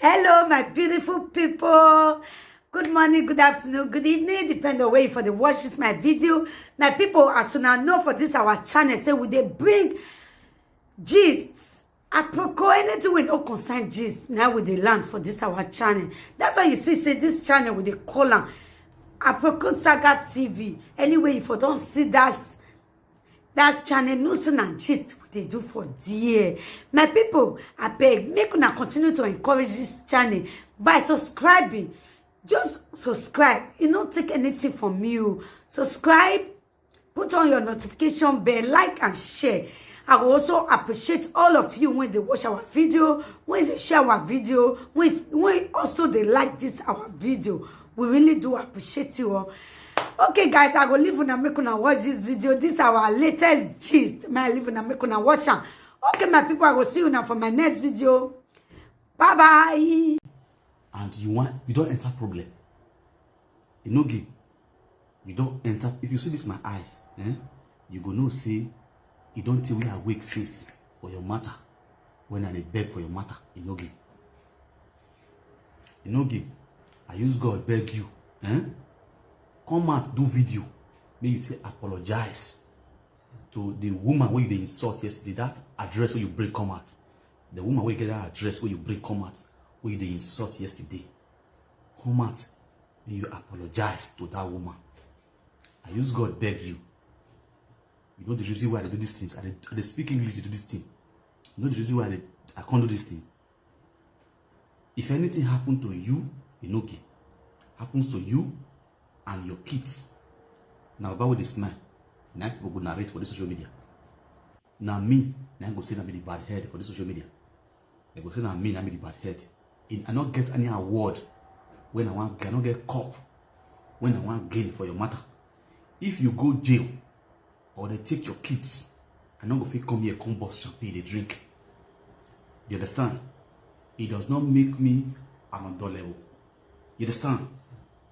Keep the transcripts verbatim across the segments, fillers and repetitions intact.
Hello, my beautiful people. Good morning, good afternoon, good evening, depend on where you for the watch this my video. My people, as soon as know for this our channel, say we dey bring gist, aproko, anything wey no concern gist, now we dey land for this our channel. That's why you see say this channel we dey call am Aproko Saga T V. Anyway, if you don't see that that channel, no say na gist we dey do for there. My people, abeg, make una continue to encourage this channel by subscribing. Just subscribe. E no take anything from you. Subscribe, put on your notification bell, like and share. I will also appreciate all of you when they watch our video, when they share our video, when, when also they like this our video. We really do appreciate you all. Okay, guys, I go leave una make una watch this video. This our latest gist. My leave una make una watch am. Okay, my people, I go see you now for my next video. Bye bye. And you want you don't enter problem. Enogi, you don't enter. If you see this my eyes, eh? You go know say you don't tell we awake since for your matter. When I dey beg for your matter, Enogi. Enogi, I use God beg you, eh? Come out, do video. Make you take apologize to the woman wey you dey insult yesterday. That address wey you bring come out, the woman wey get that address wey you bring come out, wey you dey insult yesterday, come out, make you apologize to that woman. I use God beg you. You know the reason why I dey do these things. I dey, I dey speak English to do this thing. You know the reason why I, dey, I can't do this thing. If anything happen to you, Enogi, happens to you and your kids, now about with the smile, now people go narrate for this social media. Now me, now go say na be the bad head for this social media. They go say na me, na me the bad head. And I not get any award when I want, I not get cup when I want gain for your matter. If you go jail or they take your kids, I not go fit come here, come bust champagne, they drink. You understand? It does not make me an adorable. You understand?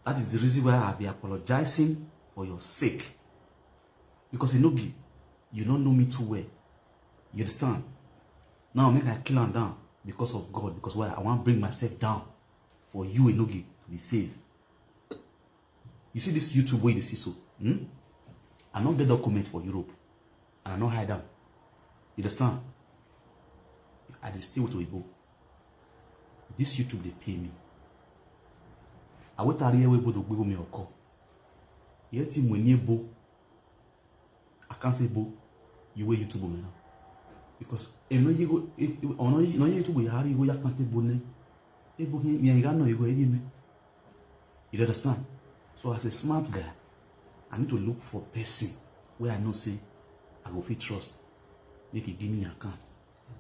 That is the reason why I'll be apologizing for your sake. Because Enogi, you don't know me too well. You understand? Now make I kill am down because of God. Because why? I want to bring myself down for you, Enogi, to be safe. You see this YouTube way they see so. Hmm? I don't get document for Europe. And I don't hide down. You understand? I dey stay with Oyibo. This YouTube they pay me. I wait a year we both Oyibo me or call. Yet him when you bo accountable, you wear YouTube now. Because if no you go, if no you YouTube you have you go accountable ne. If book me you got no you go edit me. You understand? So as a smart guy, I need to look for person where I know say I go fit trust. Make it give me your account,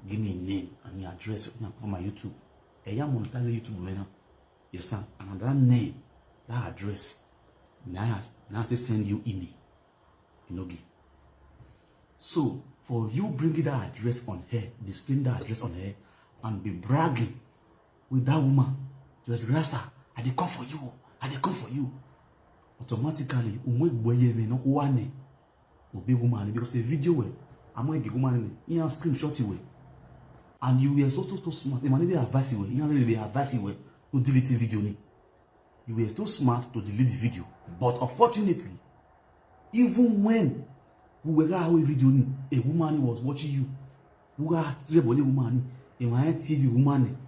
give me a name and your address for my YouTube. And you monetize YouTube now. You understand? And that name, that address, now now they send you email. Enogi. So for you bringing that address on here, displaying that address on here, and be bragging with that woman, just grasa, I dey come for you, I dey come for you. Automatically, umwe gboye me no kuwane. Obi woman because the video where I'm a big woman in a screenshot way. And you were so so so smart. The man they advise you, you know they advise you to delete the video. You were too smart to delete the video. But unfortunately, even when we were away video, a woman was watching you. Who got trouble woman? A man T V woman.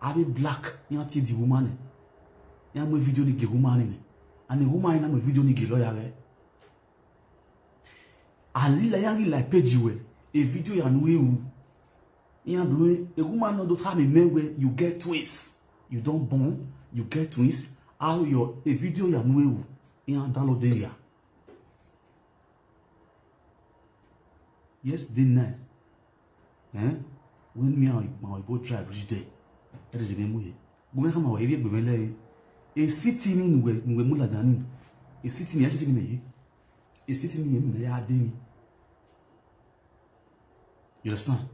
Are black? You T V woman. You have a video ni woman. And a woman in a video ni lawyer. Alila ya like page you. A video ya no you. You do a woman no don't have a man where you get twins. You don't born, you get twins. How your a video ya no you. You download there. Yes, dey nice. Eh? When me and my boy drive reach there, it is the memory. Go make my area be mele. A city ni we we mulajani. A city ni a city ni me. A city ni me ya deni. You understand?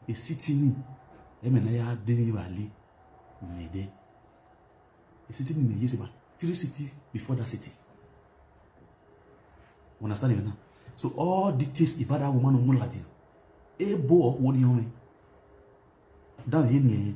A city ni. E me na ya deni bali. Me de. A city ni me yes about three city before that city. You understand me now? So all details about that woman on Muladi. E bo what you mean? Down here ni.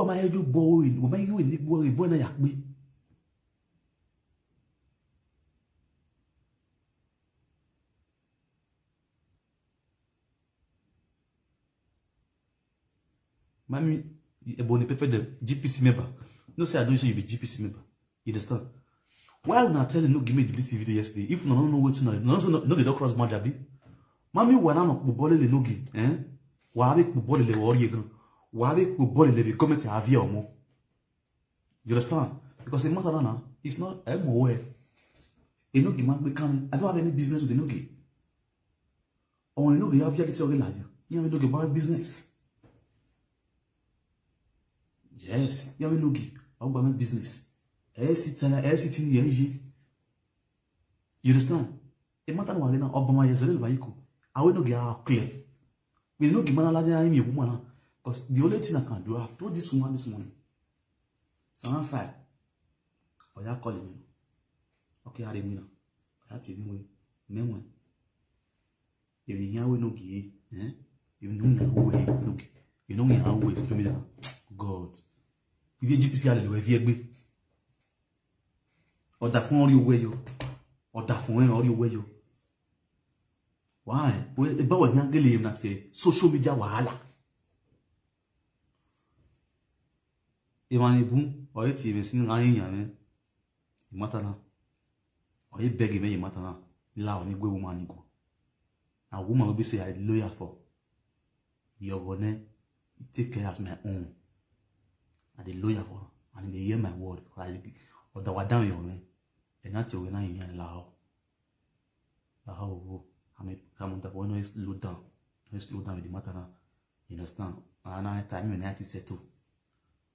Igbo ama ejo bo we, we ma yo ni gbo we bo na yakpe. Mami, Ebony Pepe, the G P C member. No say I don't say you be G P C member. You understand? Why una tell Enogie make delete the video yesterday? If una no know wetin una, una no say Enogie don cross boundary, abi? Mami, wa na no kpo bole le Enogie, eh? Wa be kpo bole le wa ori gan. Wa be kpo bole le be comment avia omo. You understand? Because the matter now, it's not M O A. Enogie man be coming. I don't have any business with Enogie. Or Enogie have yet to organize. You have Enogie about business. Yes, you have Enogie about my business. Eh, sit down, eh, sit in here, eh. You understand? The matter wa na Obama, yes, very vayiku. I will not get out clear. We no give man la ya me woman. Because the only thing I can do, I've told this woman this morning. Seven five. Oya call me. Okay, I mean. That is anyway. Meanwhile, if you hear we no give, eh? If you know we no give, you know we are always social media. God. If you G P C are the way, ọ̀dà fún ọrí owó ẹyọ, ọ̀dà fún ẹ ọrí owó ẹyọ. Why? Ẹ bá wà ní angele yẹn náà ṣe social media wàhálà. Ìwà ni bún ọ̀rẹ́ tí èmi sí ní ayé yàn rẹ. Ìmọ̀tánà. Ọ̀rẹ́ bẹ́gì mẹ́yìn ìmọ̀tánà. Ńlá ọ̀ ní gbé woman ni gùn. A woman wey be say I loyal for. Your gone, take care as my own. I dey loyal for am, and he dey hear my word. Because I dey, ọ̀dà wa dáhùn yọ̀ mẹ́. Ẹ̀ náà ti ọ̀rẹ́ náà yẹn la ọ́. La ọ́ wo. Àmì kàmú dàpọ̀ no slow down. No slow down with the matter now. You understand? And I time you need to settle.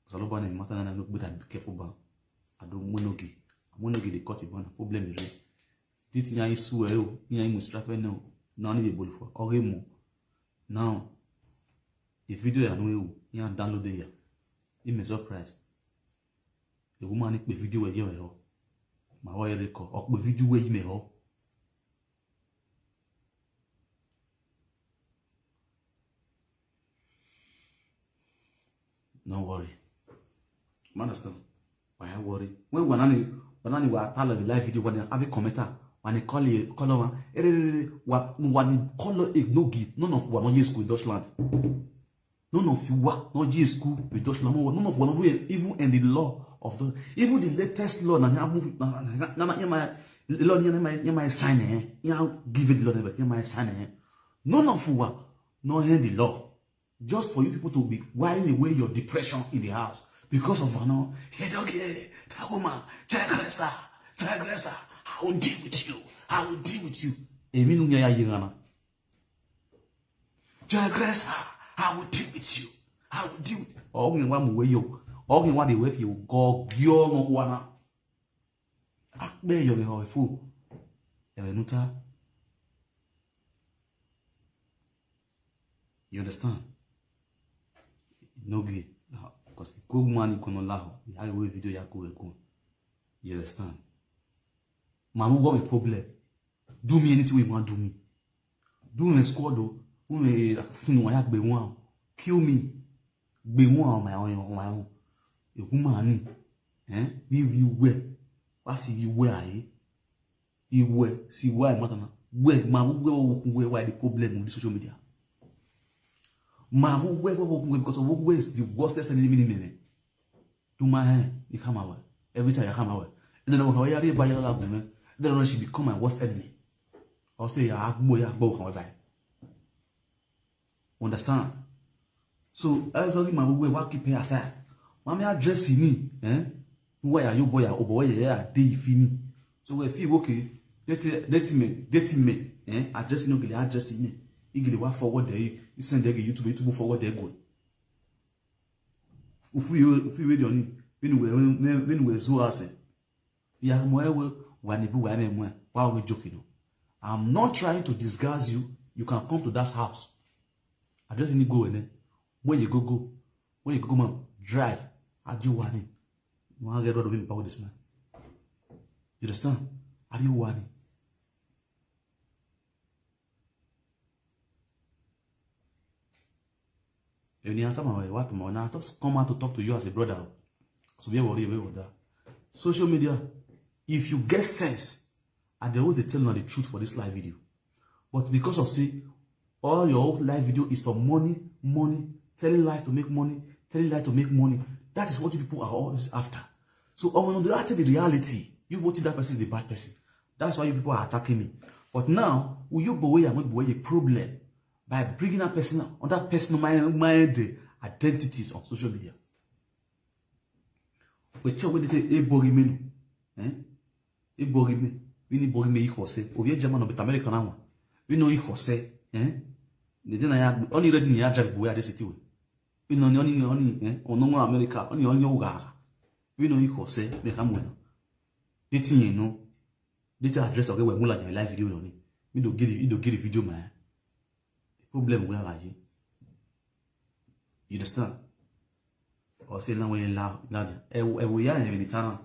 So no bother the matter now, no good and be careful about. I don't want no give. I want no give the cut the problem is real. This thing I swear you, you ain't mustrafe no. Now need be bol for. Okay mo. Now, the video I know you, you download it here. It may surprise. The woman need the video where you are. My wife record. Or the video where you may ho. No worry. You understand? Why I worry? When one ani one ani wa tell the live video when I have a commenter when I call you call one. Eh, eh, eh, eh, wa wa ni call a no give. None of one on school in Dutchland. None of you wa no ye school with Dutchland. None of one of you even in the law of the even the latest law na ya move na na na na my law na my na my sign eh. Ya give it law na my sign eh. None of you wa no end the law. Just for you people to be whiling away your depression in the house because of Vano. Hey, doggy, hey, that woman, transgressor, transgressor. I will deal with you. I will deal with you. Èmi nu ya yirana. Transgressor, I will deal with you. I will deal with you. Ogin wa mu we yo. Ogin wa de we fi go gyo no kwana. Akpe yo ho fu. Ebe nuta. You understand? No gree. Because the good man is gonna laugh. You have a video you go go. You understand? My mom got a problem. Do me anything you want, do me. Do me squad though. Who me sin why be one. Kill me. Be one on my own on my own. A woman. Eh? We we where? What's the where I? Iwe si wa mata na we ma we we we why the problem with social media. Ma we we we we because we we is the worst enemy ni mene. Do my hand ni kama we. Every time you come away. And then when we are by la gume, then she become my worst enemy. Or say ya agbo ya agbo kan we by. Understand? So as of my way, what keep here aside. Mami address ni, eh? Who are you boy or boy ya day fini. So we feel okay. Let let me, let me, eh? Address no gele address ni. Igele wa forward there. You send there YouTube, YouTube forward there go. If we if we wait on it, when we when we so ase. Ya mo ewe wa ni bu wa me mo. Why are we joking? I'm not trying to disguise you. You can come to that house. Address ni go ene. When you go go, when you go go man drive. Adi wani. No I get rid of him about this man. You understand? Adi wani. Any answer my way, what my now just come out to talk to you as a brother. So be worry about that. Social media, if you get sense, and they always dey tell you the truth for this live video. But because of say all your whole live video is for money, money, Telling lies to make money, telling lies to make money. That is what you people are always after. So, I want to tell the reality. You voting that person is the bad person. That's why you people are attacking me. But now, will you boy and boy a problem by bringing that person on that personal my my identities on social media? We check with the a body menu. Eh? Ibogime, wini bogime ikose. Ovie German no bet American na one. We know ikose, eh? The thing I only ready in ya drive boy at the city. We know only only eh? Ono America, only only uga. We know ikose, me come well. The thing you know. The thing address okay we mula the live video no ni. Me do give you do give video man. The problem we have here. You understand? Or say now when you laugh, laugh. E e we ya e ni tana.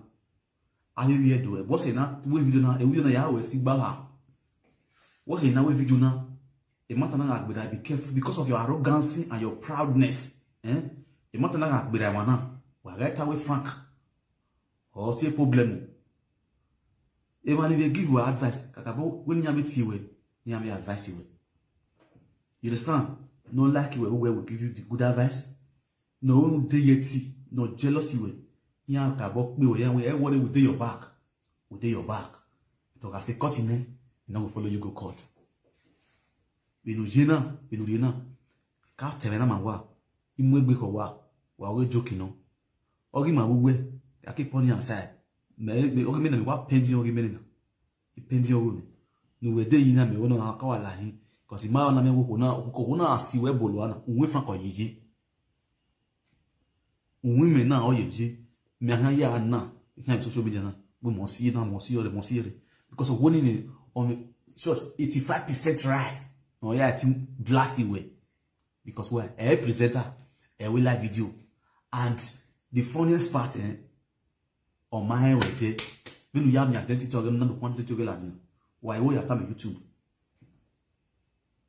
Ayi wi edo e. What's enough? We video na e video na ya we si gbala. What's enough? We video na e matter na agbera. Be careful because of your arrogancy and your proudness. Eh? E matter na agbera wana. Wa right away frank. Or say problem. E man if you give you advice, kakabo when you meet you we, you may advise you we. You understand? No like you we will give you the good advice. No own dey yeti, no jealousy we. Yan ka bo pe we yan we e worry we dey your back. We dey your back. To ka say cut in eh, e no go follow you go cut. We no jena, we no jena. Ka tell na man wa. Imwe gbe ko wa. Wa we joke no. Ogi ma we. I keep on your side. Me me ogi me na me wa pending ogi me na. Pending ogi me. No we dey yin na me wo no ka wa la hin. Cause ma na me wo ko na ko na si we bolo ana. Unwe fan ko yeye. Unwe me na o yeye. Me ana ya na. Ihe social media na. We mo si na mo si ore mo si ore. Because of winning on short eighty-five percent right. No ya ti blast away. Because we a presenter, a we live video. And the funniest part eh, on my way there, when you have my identity again, not the quantity again like this. Why we have time YouTube?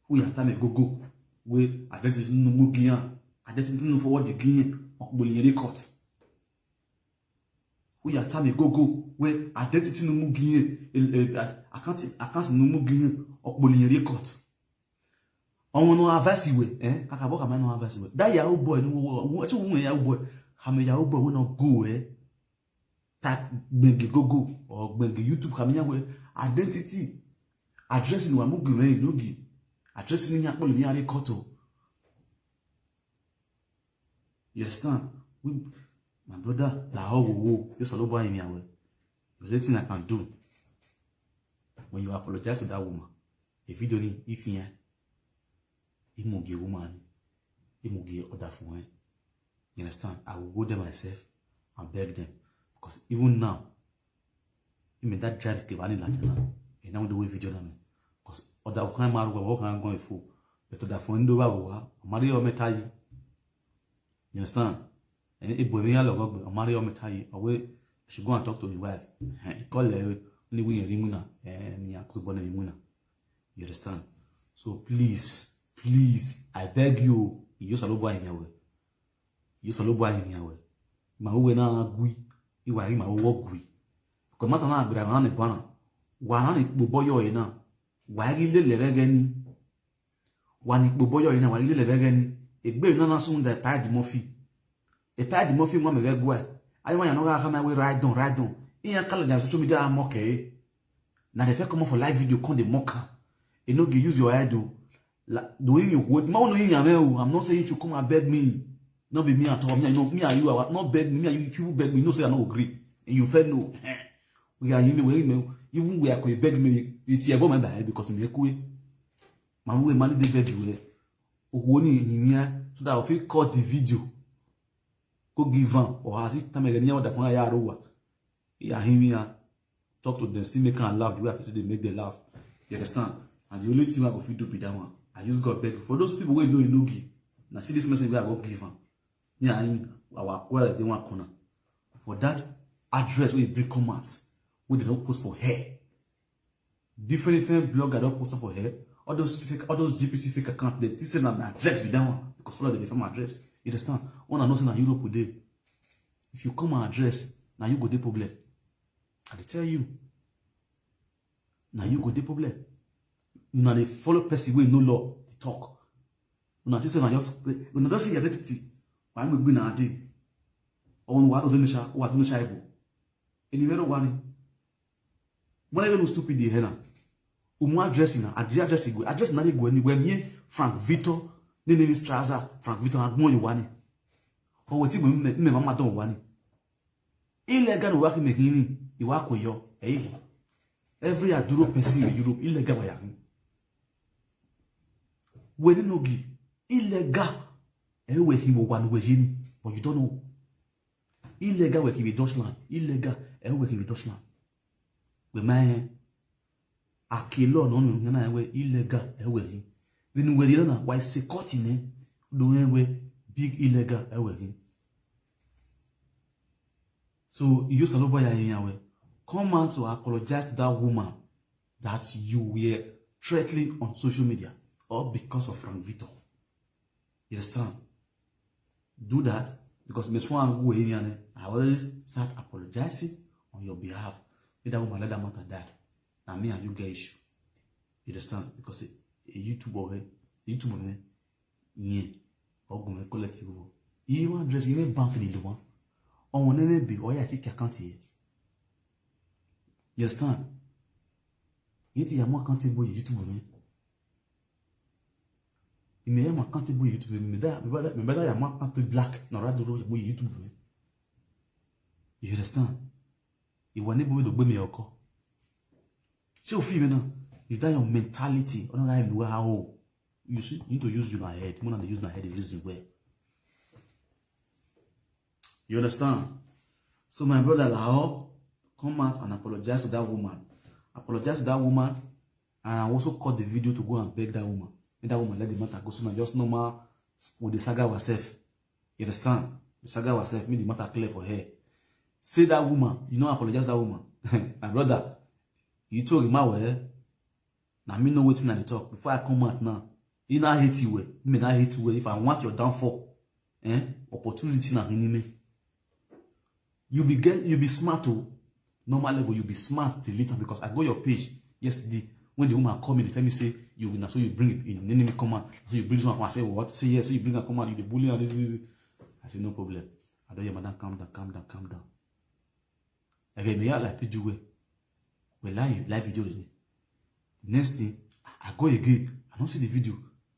We have time go go. We identity no more gian. Identity no forward the gian. Okboli record. We have time go go. We identity no more gian. Account account no more gian. Okboli record. Ọmọ no advice we eh kaka boka me no advice we. That yahoo boy no wo wo chu wo yahoo boy. Kame yahoo boy we no go eh. That gbenge go go or gbenge YouTube kame yahoo identity. Address ni wa mu gure no gi. Address ni ya polo ni are koto. You understand? We, my brother, la ho wo wo. You solo boy in your way. The only thing I can do when you apologize to that woman, if you don't need if you he will give woman, he will give order for her. You understand? I will go there myself and beg them. Because even now, he made that drive ke bani la na. And now the way video na me. Because order kan maru ko kan go fu. But order for ndo ba wa. Mari o meta yi. You understand? And if boy me ya logo gbe, mari o meta yi. Owe should go and talk to his wife. He call her ni we rimuna. Eh ni aksu bone rimuna. You understand? So please, please, I beg you, you salo boy in your way. You salo boy in your way. Ma we na gui, iwa ma wo gui. Ko mata na agbira na ne bana. Wa na ni gbobo yo e na. Wa ri le le rege ni. Wa ni gbobo yo e na, wa ri le le rege ni. Egbe na na sun da pa di mo fi. E pa di mo fi mo me regu e. Ayi wa ya no ga ka ma we ride on, ride on. Iya kala na social media mo ke. Na the first come for live video come dey mock am. You no go use your head o. La- The way you hold, ma no yin yame o. I'm not saying you should come and beg me. Not be me at all. Me, I know, me and you, I, not beg me. Me and you, if you beg me, you know say I no agree. And you feel no. We are human. We human. Even we are going beg me. It's your bum by because me kwe. Ma we man dey beg you. Owo ni yin ya so that I fit cut the video. Go give am or as it time again. Yawa da fun ya rowa. Ya him ya. Talk to them, see make am laugh the way I feel say dey make them laugh. You understand? And the only thing I go fit do be that one. I use God beg for those people wey know Inogi. Now see this message wey I go give am. Me and him, our quarrel dey one corner. For that address wey he bring come out, wey dem don post for here. Different different blogger don post am for here. All those fake, all those G P C fake account, they think say na my address be that one because all of them dey find my address. You understand? Una know say na Europe we dey. If you come my address, na you go dey problem. I dey tell you. Na you go dey problem. Una dey follow person wey no law dey talk. Una think say na just, una don see identity. Why we be na di? Or una wa do finish, wa do finish ibo. Anywhere no wani. When I even stupid the hena. Umu address na, address address go, address na dey go anywhere near Frank Victor, name name Straza, Frank Victor na mo you wani. Or wetin me me mama don wani. Illegal work me hini, iwa ko yo, eh. Every aduro person in Europe illegal wa yakin. When no gi illegal, eh, we himo wan we jini, but you don't know. Illegal we kibi Dutchland, illegal, eh, we kibi Dutchland. We man, akilo no no na we illegal, eh, we hin. When we na why se cut in, eh, do we big illegal, eh, we hin. So you saloba ya yin we. Come out to apologize to that woman that you were threatening on social media, all because of Frank Victor. You understand? Do that, because Miss One go in, I already start apologizing on your behalf. May that woman let that matter die. Now me and you get issue. You understand? Because a, a YouTube of it, YouTube of it, yeah, or go collect you. Even address, even bank in the one. On one name be, or I take account here. You understand? Yet you are more accountable YouTube of it. You may have accountable YouTube of it. Me that, me better, me better you are more accountable black. No, rather, you YouTube of it. You understand? You want anybody to be me or call. So if you now, you that your mentality, or not even how you see, you need to use your head. More than use your head, the reason where. You understand? So my brother Lao, come out and apologize to that woman. Apologize to that woman, and I also cut the video to go and beg that woman. Make that woman let the matter go. So now just normal with the saga herself. You understand? The saga herself, make the matter clear for her. Say that woman, you know, apologize to that woman. My brother, you told him well. Now me know wetin I dey talk. Before I come out now, he not hate you well. He may not hate you well. If I want your downfall, eh? Opportunity na enemy. You be get, you be smart o. Normal level, you be smart till later, because I go your page yesterday when the woman call me, they tell me say you na so you bring it, you know, enemy come out. So you bring this one come. I say what? Say yes. So you bring her come out. You dey bully her. This, this, this. I say no problem. I don't hear madam, calm down, calm down, calm down. Okay, me ya like page you well. Well, live, live video today. The next thing, I go again. I don't see the video.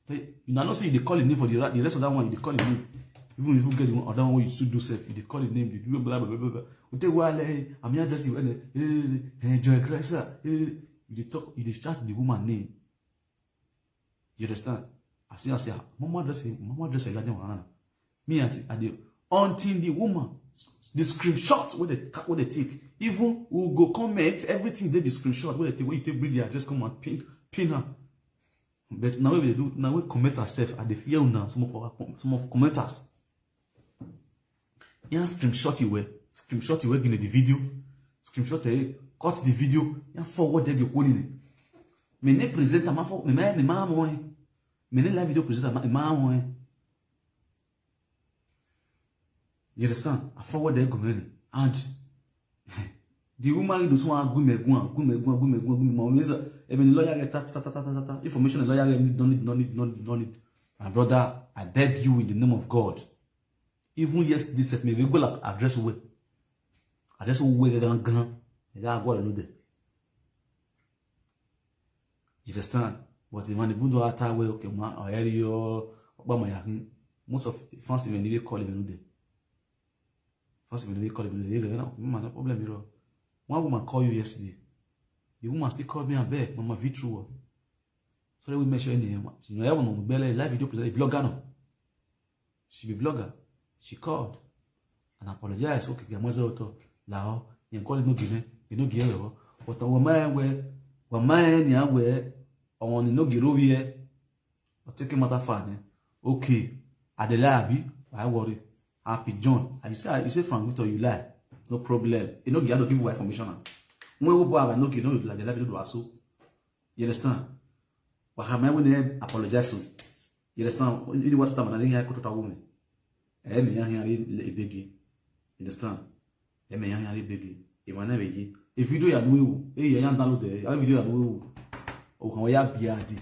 Tell you, you know, I don't see they call the name for the, ra- the rest of that one. You dey call the name. Even if you get the one, other one you still do self, you dey call the name. You do blah blah blah blah blah. You take while, eh, I'm here address you, eh, eh, eh, eh, Joy Grace, eh, eh, you dey talk, you dey shout the woman name. You understand? I say, I say, mama address him, mama address him, like that one. Me and I dey until the woman, the screenshot wey they ca- wey they take. Even we go comment everything dey the screenshot wey they take, wey you take bring the address come and pin pin am. But now we dey do, now we comment ourselves. I dey fear now some of our com- some of commenters. Yeah, screenshot iwe, screenshot iwe gine the video, screenshot e, cut the video, ya forward the go ni. Me ne presenter ma for me ma me ma mo e. Me ne live video presenter ma ma mo e. You understand? I forward the go ni. And the woman do so agumegun agumegun agumegun agumegun. Even the lawyer get ta ta ta ta ta ta. Information the lawyer get need, no need, no need, no need, no need. My brother, I beg you in the name of God. Even yesterday, self me regular address way. Address way gan gan. Ega agwa no dey. You understand? But the man, even though I tell well, okay, man, I hear you, but my yakin. Most of fans even dey call even no dey. Fans even dey call even no dey. You know, man, no problem, you know. One woman call you yesterday. The woman still call me and beg, Mama Vitru. Sorry, we mention any name. You know, everyone will be like live video presenter, blogger no. She be blogger. She called and apologized. Okay, Gamaza Oto, Lao, you call it no give me, you no give her. But on my way, on my way, on no give over here. Or take a matter far, eh? Okay, I dey lie, abi? I worry. Happy John, and you say, you say Frank Victor, you lie. No problem. You know, you have to give you information now. When we boy, I no give, no, like the life you do also. You understand? But how am I going to apologize to? You understand? You know what time I didn't hear to woman. Eh, me, I hear a begging. You understand? Eh, me, I hear a begging. If I never hear a video, you know, eh, you download the a video, you know, oh, can we have B R D?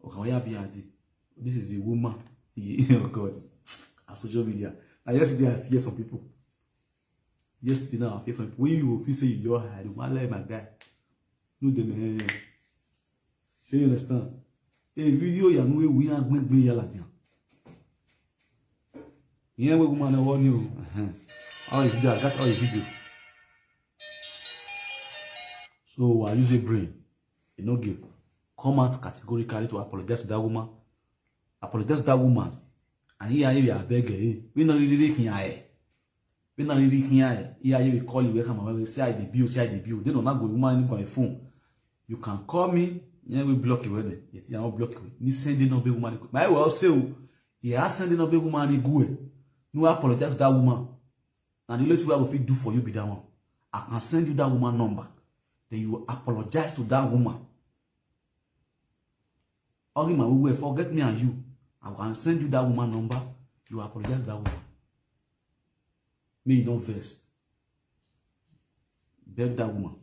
Oh, can we have B R D? This is the woman. Oh God. On social media. And yesterday I fear some people. Yesterday now I fear some people. When you feel say you just hide, man, like my guy. No, dem, eh. Shey you understand? A video ya no we are going to be yala dia. Yeah, we woman warn you. How is that? That's how is video. So I use a brain. You know, give come out categorically to apologize to that woman. Apologize to that woman. And here you are begging. We not really here. We not really here. Here you call you welcome. We say I debut, say I debut. They don't not go woman in my phone. You can call me. Yeah, we block you. When you think I will block you. Ni send no be woman. My well say, oh, yeah, send no be woman. Go. No apologize to that woman. And the only thing I will fit do for you be that one. I can send you that woman number. Then you apologize to that woman. All him and we will forget me and you. I can send you that woman number. You apologize to that woman. Me, you don't vex. Beg that woman.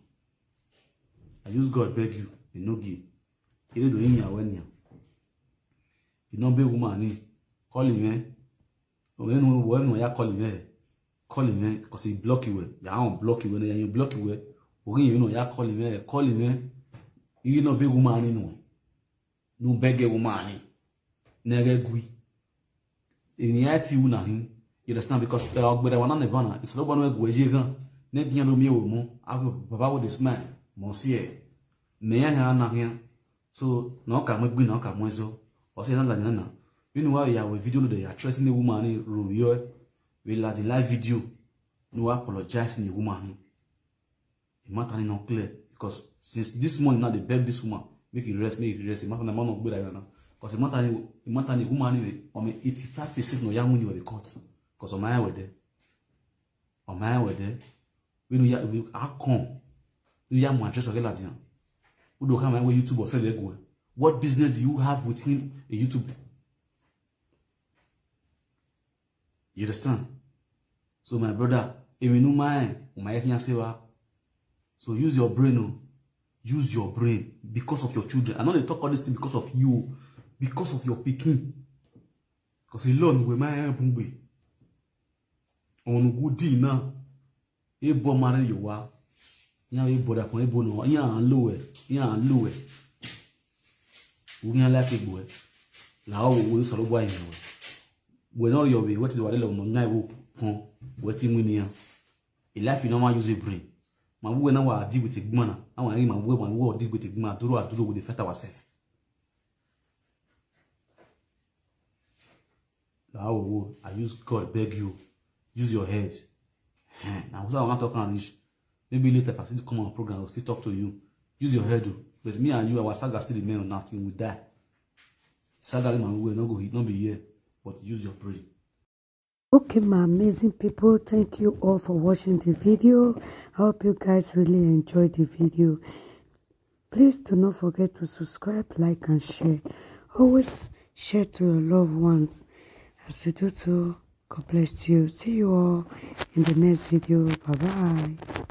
I use God beg you. You no give. You don't do any awareness. You no beg woman. Call him, eh? When when ya call him, eh? Call him, eh? Because he block you, eh? Ya on block you, eh? You block you, eh? When you know ya call him, eh? Call him, eh? You no beg woman, no. No beg a woman, eh? Nere gui. In reality, you na him. You understand? Because uh, ogbere wana ne bana. It's no bana gwe jigan. Ne gian do mi wo mo. Ago baba wo dey smile. Mo si e. Me ya na na him. So no ka mo gbi no ka mo zo. O se na la na na. You know why you have a video that you are trusting a woman in Romeo. We la the live video. No apologize ni woman. The matter is not clear because since this morning now they beg this woman make it rest, make it rest. The matter na man no good like that now. Because the matter, the matter is woman anyway. I mean, eighty-five percent no young money will be cut. Because on my way there, on my way there, we know ya we how come we ya mo address of Geladian. We don't come my way YouTube or sell go. What business do you have with him a YouTube? You understand? So my brother, emi no mind, o my hear say wa. So use your brain, oh. Use your brain because of your children. I know they talk all this thing because of you, because of your picking. Because alone we my bungbe. On good day now. Ebo mare yowa. Ya ebo da fun ebo no. Ya lowe. Ya lowe. Unya la ke gbo. La o wo so lo gba yin we. We no yo be, what is the wale lo mo ngai wo kon. We ti mu ni ya. A life you no wan use a brain. Ma we na wa deal with a gbona. Na wa ma we ma we deal with a gbona. Duro aduro we dey fight ourselves. Lawowo, I use God beg you, use your head. Now who I want to come reach? Maybe later if I still come on program, I'll still talk to you. Use your head, oh. But me and you, our saga still remain on nothing. We die. Saga, man, we will not go. He not be here, but use your brain. Okay, my amazing people, thank you all for watching the video. I hope you guys really enjoyed the video. Please do not forget to subscribe, like, and share. Always share to your loved ones. As you do so, God bless you. See you all in the next video. Bye bye.